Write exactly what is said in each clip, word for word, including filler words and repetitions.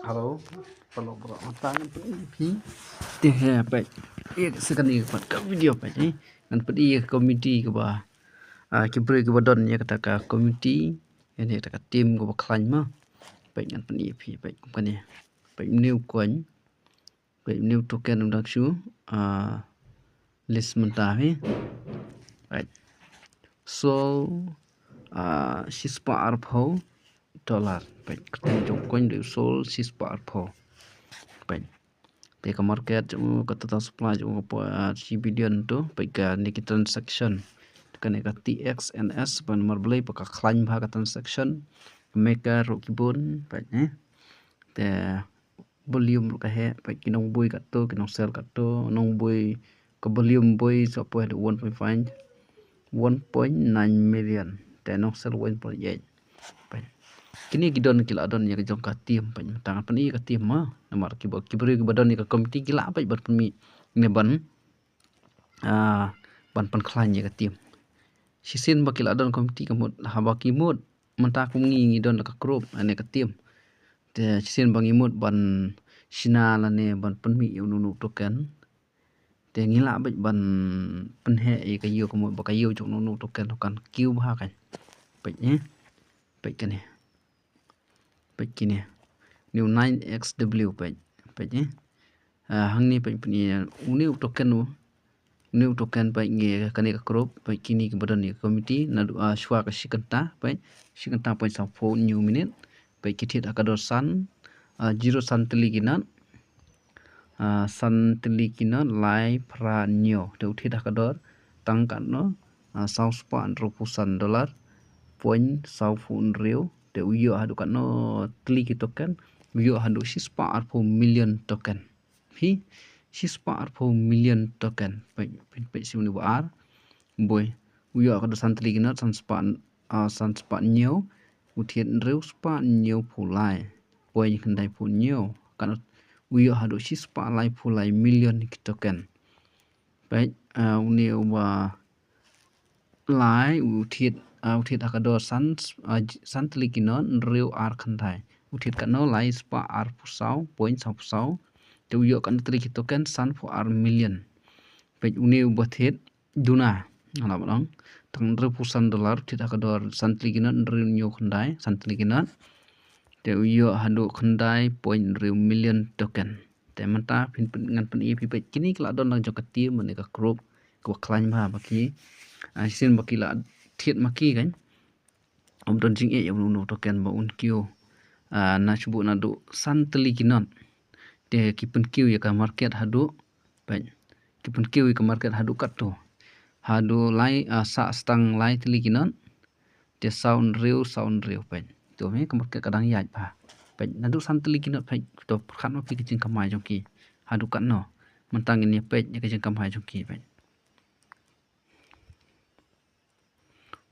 Hello. Hello bro. Mynta ngan pyni phi. Te he peit. Ïa ka second ïa ka video peit, eh. Ngan pyni ïa ka committee kaba, ah, ki briew kiba don ïa kata ka committee. Ïa kata ka team kaba khlaiñ ma. Peit ngan pyni ïa phi peit kum kane. Peit new coin. Peit new token u dang shu, ah, list mynta hi. Peit. So, ah, shispah arphew dollar. Peit, kyrteng jong coin dei u Sol shispah arphew. Peit. Te ka market jong u, ka total supply jong u ka por, ah, shi billion tu. Peit kane ki transaction. Kane ka T X N S, peit namar balei ba ka khlaiñ bha ka transaction. Ka maker ruh ki bun, peit, eh. Te volume ruh ka heh, peit ki nongbui katto, ki nongsell katto, nongbui ka volume bui sa poi haduh one point five, one point nine million. Te nongsell one point eight. Peit. Kine ki don ki la don ïa ka jong ka team, peit mynta ngan pyni ïa ka team ma. Namar kiba, ki briew kiba don ïa ka committee ki la peit ban pynmih ne ban, ah, ban pynkhlaiñ ïa ka team. Shisien ba ki la don committee ka mut, haba ki mut mynta kum ngi ngi don la ka group, ane ka team. Te shisien ba ngi mut ban shna lane ban pynmih ïa uno uno token. Te ngi lah beit ban pynheh ïa ka ïew ka mut ba ka ïew jong uno uno token kan kiew bha kan. Peit, eh. Peit kane. Peit kine. New nine X W peit. Peit, eh. Ah, hangne peit, peit une u token u. Une u token peit ngi kane ka group, peit kine kiba don ïa ka committee, naduh, ah, shuwa ka shi kynta, peit, shi kynta point saw phew hynñiew minit, peit ki thied ha ka dor san, ah, zero san tylli ki not, ah, san tylli ki not, lai phra hynñiew, te u thied ha ka dor, tang katno, ah, saw spah hynriewphew san dollar, point saw phew hynriew, te u ïoh haduh katno tylli ki token, u ïoh haduh shispah arphew million token. Hi, shispah arphew million token. Peit, peit, peit, shi une ba ar. Boi. U ïoh ka dor san tylli ki not, san spah, ah, san spah hynñiew. U thied hynriew spah hynñiewphew lai. Point khyndai phew hynñiew. Kan u ïoh haduh shispah laiphew lai million ki token. Peit, ah, une uba lai, u thied, ah, u thied ha ka dor san, ah, j-, san tylli ki not, hynriew ar khyndai. U thied katno, lai spah arphew saw, point saw phew saw. Te u ïoh katno tylli ki token, sanphew ar million. Peit une uba thied, duna. Nga la ba long. Tang hynriewphew san dollar, u thied ha ka dor san tylli ki not, hynriew hynñiew khyndai, san tylli ki not. Te u ïoh haduh khyndai point hynriew million token. Te mynta phin pyn-, ngan pyni ïa phi peit kine ki la don la jong ka team ne ka group kaba khlaiñ bha ba ki. Ah, shisien ba ki la thied ma ki kan. Ym don jingeh ïa uno uno token ba un kiew. Ah, na shu buh naduh san tylli ki not. Te ki pynkiew ïa ka market haduh. Peit. Ki pynkiew ïa ka market haduh katto. Haduh lai, ah, sah stang lai tylli ki not. Te saw hynriew, saw hynriew, peit. To me ka market ka dang ïaid bha. Peit, naduh san tylli ki not, peit, to pyrkhat ma phi ka jingkamai jong ki. Haduh katno. Mynta ngin ïa peit ïa ka jingkamai jong ki, peit.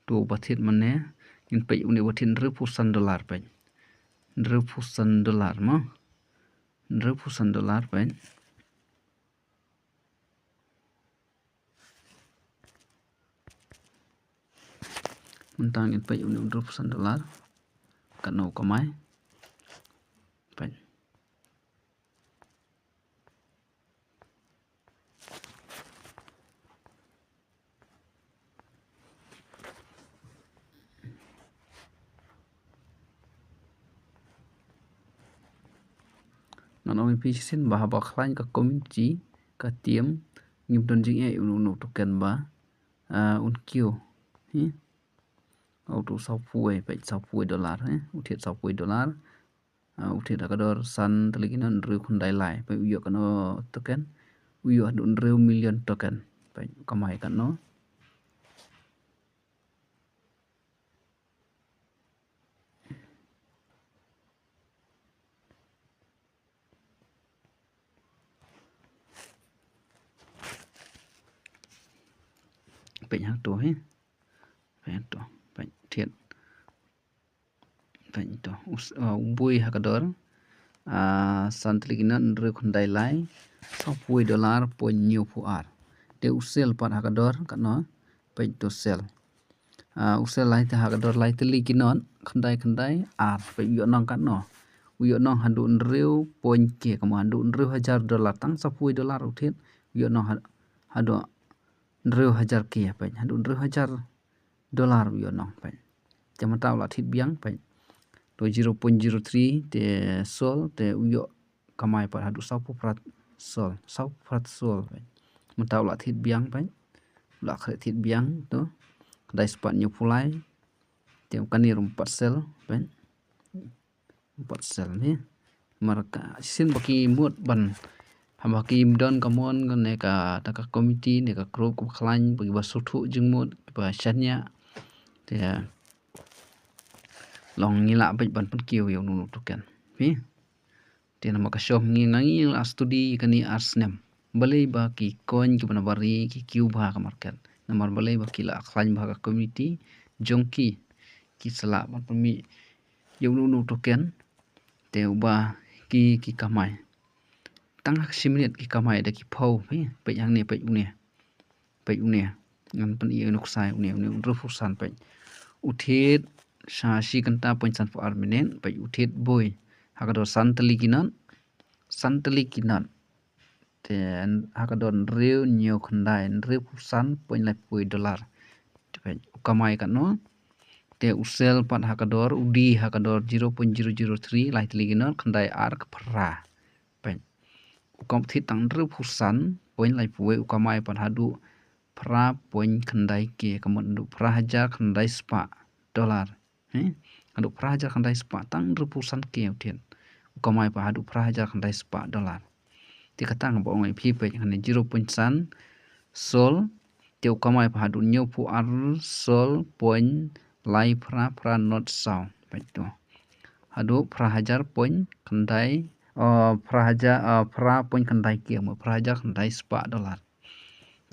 To ba thied mane, ngin peit une ba thied hynriewphew san dollar, peit. Hynriewphew san dollar mo. Hynriewphew san dollar, peit. Mynta ngin peit une hynriewphew san dollar. Katno u kamai. Peit. Ngan ong ïa phi shisien ba haba khlaiñ ka community, ka team, ngim don jingeh ïa uno uno token ba, ah, un kiew. Hi. Au tu saw phew, peit saw phew dollar, eh. U thied saw phew dollar. Ah, u thied ha ka dor san tylli ki not hynriew khyndai lai. Peit u ïoh katno token. U ïoh haduh hynriew million token. Peit u kamai katno. Peit hangto hi. Peit hangto. Peit thied. Peit to. Us-, uh, u bui ha ka dor. Ah, san tylli ki not hynriew khyndai lai. Saw phew dollar point hynñiew phew ar. Te u sell pat ha ka dor katno. Peit to sell. Ah, u sell lai te ha ka dor lai tylli ki not, khyndai khyndai ar, peit u ïoh nang katno. U U ïoh nong haduh hynriew point K, kumba haduh hynriew hajar dollar, tang saphew dollar u thied. U ïoh nong had-, haduh hynriew hajar K, peit, haduh hynriew hajar dollar u ïoh nong, peit. Te mynta u la thied biang, peit. To zero point zero three te sol, te u ïoh kamai pat haduh saphew phra sol, saphew phra sol, peit. Mynta u la thied biang, peit. U la khreh thied biang, to. Khyndai spah hynñiewphew lai. Te kane ruh pat sel, peit. Pat sel ne. Namar ka shisien ba ki mut ban, haba ki don ka mon ne kata ka committee ne ka group kaba khlaiñ, ba kiba sngewthuh jingmut, kiba shaniah. Te long ngi lah beit ban pynkiew ïa uno uno u token. Phi? Te namar ka shong ngi, nga ngi la study kane ar snem. Balei ba ki coin kiba na bari ki kiew bha ha ka market. Namar balei ba ki la khlaiñ bha ka community jong ki, ki sa lah ban pynmih ïa uno uno u token. Te uba ki, ki kamai. Tang ha ka shi minit ki kamai da ki phew, phi, peit hangne, peit une. Peit une. Ngan pyni ïa u nuksa une, une u hynriewphew san, peit. U thied sha shi kynta point sanphew ar minit, peit, u thied boi. Ha ka dor san tylli ki not, san tylli ki not. Te ha ka dor hynriew hynñiew khyndai, hynriewphew san point laiphew dollar. Te peit, u kamai katno. Te u sel pat ha ka dor, u die ha ka dor zero point zero zero three, lai tylli ki not, khyndai ar ka phra. Peit. U kam thied tang hynriewphew san point laiphew, u kamai pat haduh phra point khyndai K, ka mut haduh phra hajar khyndai spah dollar. He? Haduh phra hajar khyndai spah, tang hynriewphew san K u thied. U kamai pat haduh phra hajar khyndai spah dollar. Te kata nga ba ong ïa phi, peit, hangne zero point san sol, te u kamai pat haduh hynñiewphew ar sol point lai phra phra not saw. Peit to. Haduh phra hajar point khyndai, oh, phra hajar, ah, phra point khyndai K, mo, phra hajar khyndai spah dollar.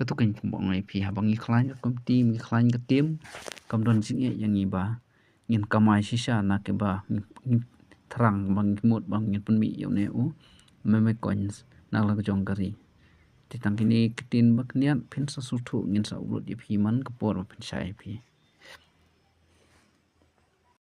Kato keiñ kumba ong ïa phi, haba ngi khlaiñ ka committee, ngi khlaiñ ka team, kam don jingeh ïa ngi ba ngin kamai shisha na kiba ngi, ngi thrang ba ngi mut ba ngin pynmih ïa une u meme coins na la ka jong ka ri. Te tang kine ki ktien ba khyndiat, phin sa sngewthuh, ngin sa upload ïa phi man ka por ba phin shai ïa phi.